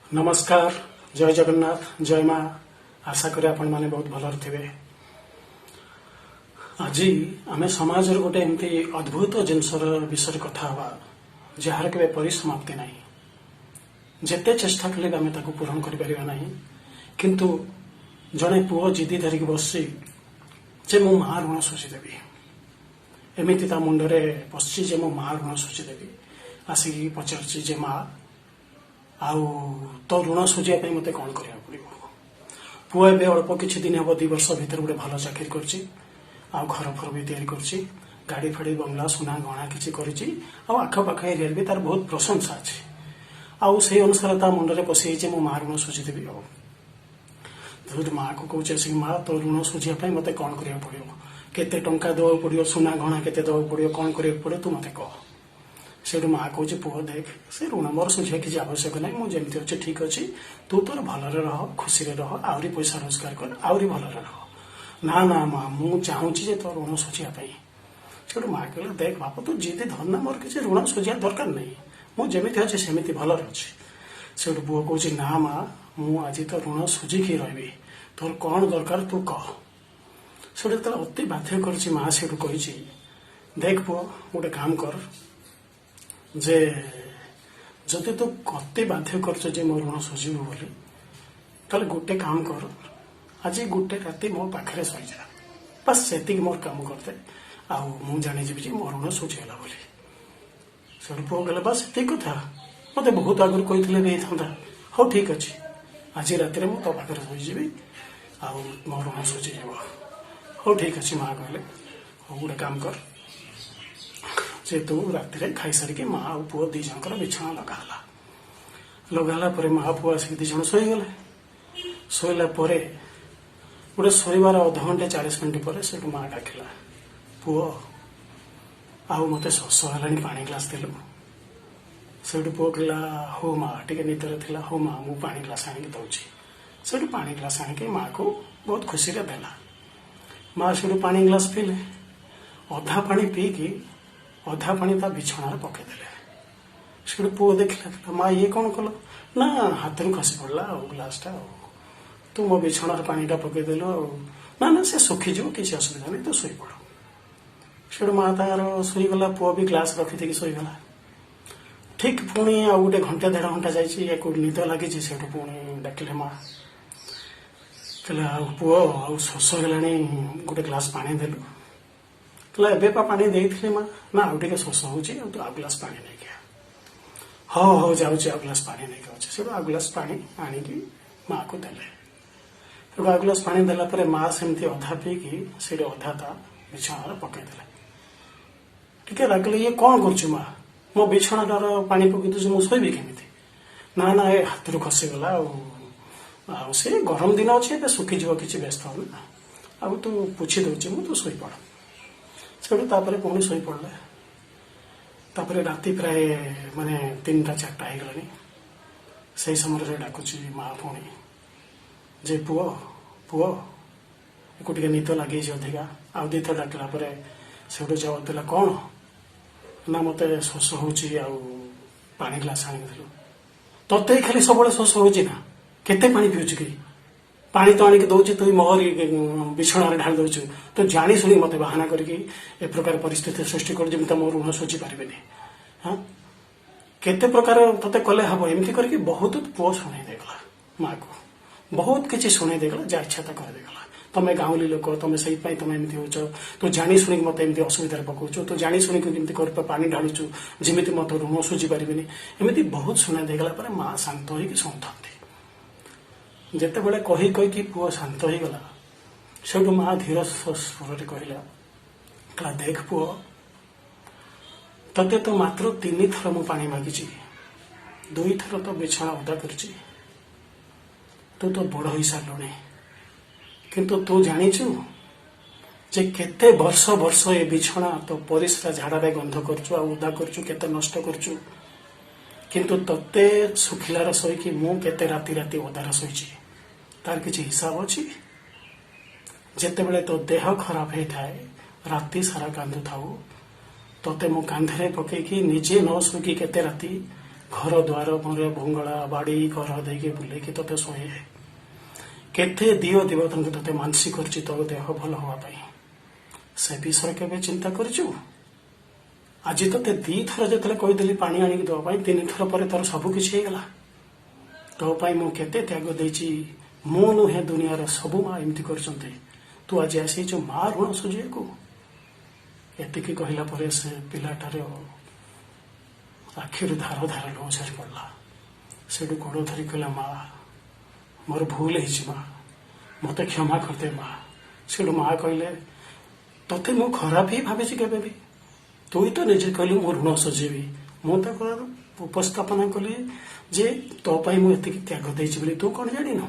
ନମସ୍କାର, ଜୟ ଜଗନ୍ନାଥ, ଜୟ ମା। ଆଶା କରେ ଆପଣମାନେ ବହୁତ ଭଲରେ ଥିବେ। ଆଜି ଆମେ ସମାଜର ଗୋଟେ ଏମିତି ଅଦ୍ଭୁତ ଜିନିଷର ବିଷୟରେ କଥା ହେବା, ଯାହାର କେବେ ପରିସମାପ୍ତି ନାହିଁ। ଯେତେ ଚେଷ୍ଟା କଲେ ବି ଆମେ ତାକୁ ପୂରଣ କରିପାରିବା ନାହିଁ। କିନ୍ତୁ ଜଣେ ପୁଅ ଜିଦି ଧରିକି ବସିଛି ଯେ ମୁଁ ମା ଋଣ ଶୁଝିଦେବି। ଏମିତି ତା ମୁଣ୍ଡରେ ପଶିଛି ଯେ ମୁଁ ମା ଋଣ ଶୁଝିଦେବି। ଆସିକି ପଚାରୁଛି ଯେ ମା, ଆଉ ତୋ ଋଣ ଶୁଝିବା ପାଇଁ ମୋତେ କ'ଣ କରିବାକୁ ପଡ଼ିବ? ପୁଅ ଏବେ ଅଳ୍ପ କିଛି ଦିନ ହେବ, 2 ବର୍ଷ ଭିତରେ ଗୋଟେ ଭଲ ଚାକିରି କରିଛି ଆଉ ଘର ଫର ବି ତିଆରି କରିଛି, ଗାଡ଼ି ଫାଡ଼ି, ବଙ୍ଗଳା, ସୁନା ଗହଣା କିଛି କରିଛି ଆଉ ଆଖପାଖ ଏରିଆରେ ବି ତାର ବହୁତ ପ୍ରଶଂସା ଅଛି। ଆଉ ସେଇ ଅନୁସାରେ ତା ମୁଣ୍ଡରେ ପଶିଯାଇଛି, ମୁଁ ମା ଋଣ ଶୁଝିଦେବି। ଆଉ ସେଇଠୁ ମାକୁ କହୁଛି ଆସିକି, ମା, ତୋ ଋଣ ଶୁଝିବା ପାଇଁ ମୋତେ କ'ଣ କରିବାକୁ ପଡ଼ିବ? କେତେ ଟଙ୍କା ଦେବାକୁ ପଡ଼ିବ? ସୁନା ଗହଣା କେତେ ଦେବାକୁ ପଡ଼ିବ? କ'ଣ କରିବାକୁ ପଡ଼ିବ, ତୁ ମୋତେ କହ। ସେଇଠୁ ମା କହୁଛି, ପୁଅ ଦେଖ, ସେ ଋଣ ମୋର ଶୁଝିବା କିଛି ଆବଶ୍ୟକ ନାହିଁ। ମୁଁ ଯେମିତି ଅଛି ଠିକ ଅଛି। ତୁ ତୋର ଭଲରେ ରହ, ଖୁସିରେ ରହ, ଆହୁରି ପଇସା ରୋଜଗାର କର, ଆହୁରି ଭଲରେ ରହ। ନା ନା ମା, ମୁଁ ଚାହୁଁଛି ଯେ ତୋ ଋଣ ଶୁଝିବା ପାଇଁ। ସେଇଠୁ ମା କହିଲା, ଦେଖ ବାପ, ତୁ ଜିଦି ଧରନା, ମୋର କିଛି ଋଣ ଶୁଝିବା ଦରକାର ନାହିଁ। ମୁଁ ଯେମିତି ଅଛି ସେମିତି ଭଲରେ ଅଛି। ସେଇଠୁ ପୁଅ କହୁଛି, ନା ମା, ମୁଁ ଆଜି ତ ଋଣ ଶୁଝିକି ରହିବି। ତୋର କ'ଣ ଦରକାର ତୁ କହ। ସେଇଠୁ ଯେତେବେଳେ ଅତି ବାଧ୍ୟ କରିଛି ମା, ସେଇଠୁ କହିଛି, ଦେଖ ପୁଅ, ଗୋଟେ କାମ କର ଯେ ଯଦି ତୁ ଅତି ବାଧ୍ୟ କରୁଛୁ ଯେ ମୋ ଋଣ ଶୁଝିବୁ ବୋଲି, ତାହେଲେ ଗୋଟେ କାମ କର, ଆଜି ଗୋଟେ ରାତି ମୋ ପାଖରେ ଶୋଇଯା। ବାସ୍, ସେତିକି ମୋର କାମ କରିଦେ ଆଉ ମୁଁ ଜାଣିଯିବି ଯେ ମୋ ଋଣ ଶୁଝିଗଲା ବୋଲି। ସେଇଠୁ ପୁଅ କହିଲା, ବାସ୍ ସେତିକି କଥା? ମତେ ବହୁତ ଆଗରୁ କହିଥିଲେ ବି ହେଇଥାନ୍ତା। ହଉ, ଠିକ ଅଛି, ଆଜି ରାତିରେ ମୁଁ ତୋ ପାଖରେ ଶୋଇଯିବି ଆଉ ମୋ ଋଣ ଶୁଝିଯିବ। ହଉ, ଠିକ ଅଛି। ମା କହିଲେ, ହଉ, ଗୋଟେ କାମ କର ଯେ ତୁ ରାତିରେ ଖାଇସାରିକି ମା ଆଉ ପୁଅ ଦି ଜଣଙ୍କର ବିଛଣା ଲଗା ହେଲା। ଲଗାହେଲା ପରେ ମା ପୁଅ ଆସିକି ଦି ଜଣ ଶୋଇଗଲେ। ଶୋଇଲା ପରେ ଗୋଟେ ଶୋଇବାର ଅଧଘଣ୍ଟେ 40 ମିନିଟ୍ ପରେ ସେଇଠୁ ମା ଡାକିଲା, ପୁଅ, ଆଉ ମତେ ଶୋଷ ହେଲାଣି, ପାଣି ଗ୍ଲାସ ଦେଲୁ। ସେଇଠୁ ପୁଅ କହିଲା, ହଉ ମା। ଟିକେ ନିଦରେ ଥିଲା। ହଉ ମା, ମୁଁ ପାଣି ଗ୍ଲାସ ଆଣିକି ଦଉଛି। ସେଇଠୁ ପାଣି ଗ୍ଲାସ ଆଣିକି ମାକୁ ବହୁତ ଖୁସିରେ ଦେଲା। ମା ସେଇଠୁ ପାଣି ଗ୍ଲାସ ପିଇଲେ। ଅଧା ପାଣି ପିଇକି ଅଧା ପାଣି ତା ବିଛଣାରେ ପକେଇଦେଲେ। ସେଇଠୁ ପୁଅ ଦେଖିଲା, କହିଲା, ମା, ଇଏ କ'ଣ କଲ? ନା, ହାତରୁ ଖସି ପଡ଼ିଲା ଆଉ ଗ୍ଲାସଟା, ଆଉ ତୁ ମୋ ବିଛଣାରେ ପାଣିଟା ପକେଇଦେଲୁ। ଆଉ ନା ନା, ସେ ଶୁଖିଯିବ, କିଛି ଅସୁବିଧା ନାହିଁ, ତୁ ଶୋଇପଡ଼। ସେଇଠୁ ମା ତାର ଶୋଇଗଲା। ପୁଅ ବି ଗ୍ଲାସ ରଖିଦେଇକି ଶୋଇଗଲା। ଠିକ ପୁଣି ଆଉ ଗୋଟେ ଘଣ୍ଟା ଦେଢ଼ ଘଣ୍ଟା ଯାଇଛି, ୟାକୁ ନିଦ ଲାଗିଛି। ସେଇଠୁ ପୁଣି ଡାକିଲେ ମା, କହିଲା, ଆଉ ପୁଅ, ଆଉ ଶୋଷ ହେଲାଣି, ଗୋଟେ ଗ୍ଲାସ ପାଣି ଦେଲୁ। କହିଲା, ଏବେ ପା ପାଣି ଦେଇଥିଲି ମା। ନା, ଆଉ ଟିକେ ଶୋଷ ହଉଛି, ଆଉ ତୁ ଆଉ ଗ୍ଲାସ ପାଣି ନେଇକି ଆ। ହଉ ହଉ, ଯାଉଛି, ଆଉ ଗ୍ଲାସ ପାଣି ନେଇକି ଆଉଛି। ସେଇଠୁ ଆଉ ଗ୍ଲାସ ପାଣି ଆଣିକି ମାକୁ ଦେଲେ। ସେଇଠୁ ଆଉ ଗ୍ଲାସ ପାଣି ଦେଲା ପରେ ମା ସେମିତି ଅଧା ପିଇକି ସେଇଠି ଅଧା ତା ବିଛଣାରେ ପକେଇଦେଲେ। ଟିକେ ରାଗିଲେ, ଇଏ କ'ଣ କରୁଛୁ ମା? ମୋ ବିଛଣାଟାର ପାଣି ପକେଇ ଦଉଛି, ମୁଁ ଶୋଇବି କେମିତି? ନା ନା, ଏ ହାତରୁ ଖସିଗଲା, ଆଉ ଆଉ ସେ ଗରମ ଦିନ ଅଛି, ଏବେ ଶୁଖିଯିବ, କିଛି ବ୍ୟସ୍ତ ହନା, ଆଉ ତୁ ପୋଛି ଦଉଛି ମୁଁ, ତୁ ଶୋଇପଡ଼। ସେଇଠୁ ତାପରେ ପୁଣି ଶୋଇପଡ଼ିଲେ। ତାପରେ ରାତି ପ୍ରାୟ ମାନେ 3ଟା 4ଟା ହେଇଗଲାଣି। ସେଇ ସମୟରେ ସେ ଡାକୁଛି ମା ପୁଣି ଯେ ପୁଅ, ପୁଅ। ୟାକୁ ଟିକେ ନିଦ ଲାଗିଯାଇଛି ଅଧିକା। ଆଉ ଦୁଇଥର ଡାକିଲା ପରେ ସେଇଠୁ ଜବାବ ଦେଲା, କ'ଣ? ନା, ମତେ ଶୋଷ ହଉଛି, ଆଉ ପାଣି ଗ୍ଲାସ ଆଣିଥିଲୁ। ତତେ ଖାଲି ସବୁବେଳେ ଶୋଷ ହଉଛି ନା? କେତେ ପାଣି ପିଉଛୁ କି? ପାଣି ତ ଆଣିକି ଦଉଛି, ତୁ ମୋରି ବିଛଣାରେ ଢାଳି ଦଉଛୁ। ତୁ ଜାଣି ଶୁଣି ମତେ ବାହାନା କରିକି ଏ ପ୍ରକାର ପରିସ୍ଥିତି ସୃଷ୍ଟି କରୁଛୁ, ଯେମିତି ମୋ ଋଣ ଶୁଝି ପାରିବିନି। ହଁ, କେତେ ପ୍ରକାର ତତେ କଲେ ହବ? ଏମିତି କରିକି ବହୁତ ପୁଅ ଶୁଣେଇ ଦେଇଗଲା ମାକୁ, ବହୁତ କିଛି ଶୁଣେଇ ଦେଇଗଲା, ଯାହା ଇଚ୍ଛା ତା କରିଦେଇଗଲା। ତମେ ଗାଉଁଲି ଲୋକ, ତମେ ସେଇଥିପାଇଁ ତମେ ଏମିତି ହଉଛ। ତୁ ଜାଣି ଶୁଣିକି ମତେ ଏମିତି ଅସୁବିଧାରେ ପକଉଛୁ। ତୁ ଜାଣି ଶୁଣିକି ଏମିତି କରି ପାଣି ଢାଳୁଛୁ, ଯେମିତି ମତେ ଋଣ ଶୁଝି ପାରିବିନି। ଏମିତି ବହୁତ ଶୁଣାଇ ଦେଇଗଲା ପରେ ମା ଶାନ୍ତ ହେଇକି ଶୁଣୁଥାନ୍ତି। ଯେତେବେଳେ କହି କହିକି ପୁଅ ଶାନ୍ତ ହେଇଗଲା, ସେଇଠୁ ମା ଧୀର ସ୍ୱରରେ କହିଲା, କହିଲା, ଦେଖ ପୁଅ, ତତେ ତ ମାତ୍ର ତିନି ଥର ମୁଁ ପାଣି ମାଗିଛି, ଦୁଇଥର ତ ବିଛଣା ଓଦା କରିଛି। ତୁ ତ ବଡ ହେଇସାରିଲୁଣି, କିନ୍ତୁ ତୁ ଜାଣିଛୁ ଯେ କେତେ ବର୍ଷ ବର୍ଷ ଏ ବିଛଣା ତୋ ପରିସ୍ରା ଝାଡ଼ାରେ ଗନ୍ଧ କରୁଛୁ ଆଉ ଓଦା କରୁଛୁ, କେତେ ନଷ୍ଟ କରୁଛୁ। କିନ୍ତୁ ତତେ ଶୁଖିଲାର ଶୋଇକି ମୁଁ କେତେ ରାତି ରାତି ଓଦାରେ ଶୋଇଛି, ତାର କିଛି ହିସାବ ଅଛି? ଯେତେବେଳେ ତୋ ଦେହ ଖରାପ ହେଇଥାଏ, ରାତି ସାରା କାନ୍ଦୁଥାଉ, ତତେ ମୁଁ କାନ୍ଧରେ ପକେଇକି ନିଜେ ନ ଶୋଇକି କେତେ ରାତି ଘର ଦ୍ୱାର ମୋର ବଙ୍ଗଳା ବାଡ଼ି ଘର ଦେଇକି ବୁଲେଇକି ତୋତେ ଶୁଏ, କେତେ ଦିଅ ଦେବତାଙ୍କୁ ତୋତେ ମାନସି କରିଛି ତୋ ଦେହ ଭଲ ହବା ପାଇଁ, ସେ ବିଷୟରେ କେବେ ଚିନ୍ତା କରିଛୁ? ଆଜି ତୋତେ 2 ଥର ଯେତେବେଳେ କହିଦେଲି ପାଣି ଆଣିକି ଦେବା ପାଇଁ, 3 ଥର ପରେ ତୋର ସବୁ କିଛି ହେଇଗଲା। ତୋ ପାଇଁ ମୁଁ କେତେ ତ୍ୟାଗ ଦେଇଛି। ମୁଁ ନୁହେଁ, ଦୁନିଆର ସବୁ ମା ଏମିତି କରୁଛନ୍ତି। ତୁ ଆଜି ଆସିଛୁ ମା ଋଣ ସୁଝିବାକୁ? ଏତିକି କହିଲା ପରେ ସେ ପିଲାଟାର ଆଖିରୁ ଧାର ଧାର ଲୁହ ଝରି ପଡ଼ିଲା। ସେଠୁ ଗୋଡ଼ ଧରି କହିଲା, "ମା, ମୋର ଭୁଲ ହେଇଛି ମା, ମତେ କ୍ଷମା କରିଦେ ମା।" ସେଠୁ ମା କହିଲେ, "ତତେ ମୁଁ ଖରାପ ହିଁ ଭାବିଛି କେବେ ବି? ତୁ ତ ନିଜେ କହିଲୁ ମୁଁ ଋଣ ସୁଝିବି। ମୁଁ ତାକୁ ଉପସ୍ଥାପନା କଲି ଯେ ତୋ ପାଇଁ ମୁଁ ଏତିକି ତ୍ୟାଗ ଦେଇଛି ବୋଲି ତୁ କଣ ଜାଣିନୁ?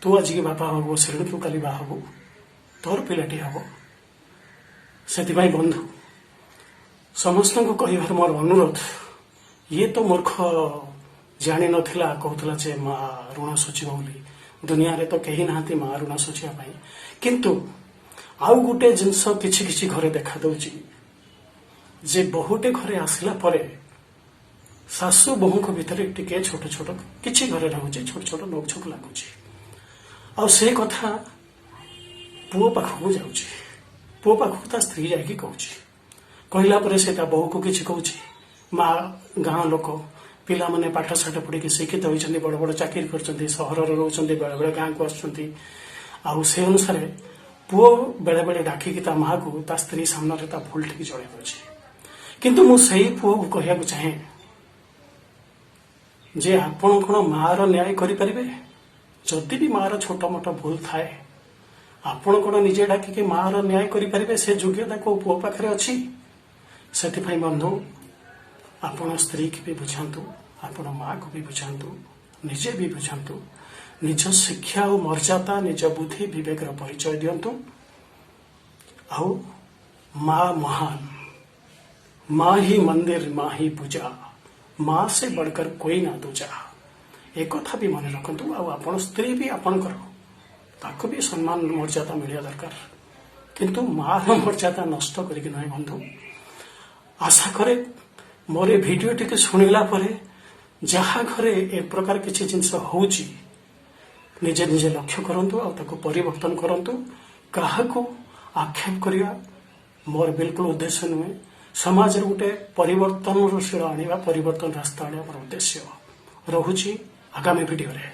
ତୁ ଆଜିକି ବାପା ହବୁ ବସିଲୁଣି, ତୁ କାଲି ବାହା ହବୁ, ତୋର ପିଲାଟି ହବ।" ସେଥିପାଇଁ ବନ୍ଧୁ, ସମସ୍ତଙ୍କୁ କହିବାର ମୋର ଅନୁରୋଧ, ଇଏ ତ ମୂର୍ଖ ଜାଣିନଥିଲା, କହୁଥିଲା ଯେ ମା ଋଣ ସୁଝିବ ବୋଲି। ଦୁନିଆରେ ତ କେହି ନାହାନ୍ତି ମା ଋଣ ସୁଝିବା ପାଇଁ। କିନ୍ତୁ ଆଉ ଗୋଟେ ଜିନିଷ କିଛି କିଛି ଘରେ ଦେଖା ଦଉଛି ଯେ ବୋହୂଟେ ଘରେ ଆସିଲା ପରେ ଶାଶୁ ବୋହୂଙ୍କ ଭିତରେ ଟିକେ ଛୋଟ ଛୋଟ, କିଛି ଘରେ ରହୁଛି, ଛୋଟ ଛୋଟ ନୋକଝୋକ ଲାଗୁଛି। ଆଉ ସେ କଥା ପୁଅ ପାଖକୁ ଯାଉଛି। ପୁଅ ପାଖକୁ ତା ସ୍ତ୍ରୀ ଯାଇକି କହୁଛି। କହିଲା ପରେ ସେ ତା ବୋହୂକୁ କିଛି କହୁଛି। ମା ଗାଁ ଲୋକ, ପିଲାମାନେ ପାଠ ସାଠ ପଢିକି ଶିକ୍ଷିତ ହୋଇଛନ୍ତି, ବଡ ବଡ ଚାକିରି କରିଛନ୍ତି, ସହରରେ ରହୁଛନ୍ତି, ବେଳେ ବେଳେ ଗାଁକୁ ଆସୁଛନ୍ତି। ଆଉ ସେ ଅନୁସାରେ ପୁଅ ବେଳେ ବେଳେ ଡାକିକି ତା ମାକୁ ତା ସ୍ତ୍ରୀ ସାମ୍ନାରେ ତା ଭୁଲ ଟିକେ ଜଣେଇ ଦେଉଛି। କିନ୍ତୁ ମୁଁ ସେଇ ପୁଅକୁ କହିବାକୁ ଚାହେଁ ଯେ ଆପଣ କଣ ମାର ନ୍ୟାୟ କରିପାରିବେ? ଯଦି ବି ମାର ଛୋଟ ମୋଟ ଭୁଲ ଥାଏ, ଆପଣ କଣ ନିଜେ ଡାକିକି ମାର ନ୍ୟାୟ କରିପାରିବେ? ସେ ଯୋଗ୍ୟତା କୋଉ ପୁଅ ପାଖରେ ଅଛି? ସେଥିପାଇଁ ବନ୍ଧୁ, ଆପଣ ସ୍ତ୍ରୀକି ବି ବୁଝାନ୍ତୁ, ଆପଣ ମାକୁ ବି ବୁଝାନ୍ତୁ, ନିଜେ ବି ବୁଝାନ୍ତୁ। ନିଜ ଶିକ୍ଷା ଆଉ ମର୍ଯ୍ୟାଦା, ନିଜ ବୁଦ୍ଧି ବିବେକର ପରିଚୟ ଦିଅନ୍ତୁ। ଆଉ ମା ମହାନ, माँ ही मंदिर, माँ ही पूजा, माँ से बढ़कर कोई ना दूजा, ଏକଥା ବି ମନେ ରଖନ୍ତୁ। ଆଉ ଆପଣ ସ୍ତ୍ରୀ ବି ଆପଣଙ୍କର, ତାକୁ ବି ସମ୍ମାନ ମର୍ଯ୍ୟାଦା ମିଳିବା ଦରକାର, କିନ୍ତୁ ମାର ମର୍ଯ୍ୟାଦା ନଷ୍ଟ କରିକି ନୁହେଁ। ବନ୍ଧୁ, ଆଶା କରେ ମୋର ଏ ଭିଡ଼ିଓଟିକୁ ଶୁଣିଲା ପରେ ଯାହା ଘରେ ଏ ପ୍ରକାର କିଛି ଜିନିଷ ହଉଛି, ନିଜେ ନିଜେ ଲକ୍ଷ୍ୟ କରନ୍ତୁ ଆଉ ତାକୁ ପରିବର୍ତ୍ତନ କରନ୍ତୁ। କାହାକୁ ଆକ୍ଷେପ କରିବା ମୋର ବିଲକୁଲ ଉଦ୍ଦେଶ୍ୟ ନୁହେଁ। ସମାଜରେ ଗୋଟେ ପରିବର୍ତ୍ତନଶୀଳ ଆଣିବା, ପରିବର୍ତ୍ତନ ରାସ୍ତା ଆଣିବା ମୋର ଉଦ୍ଦେଶ୍ୟ ରହୁଛି। ଆଗାମୀ ଭିଡ଼ିଓରେ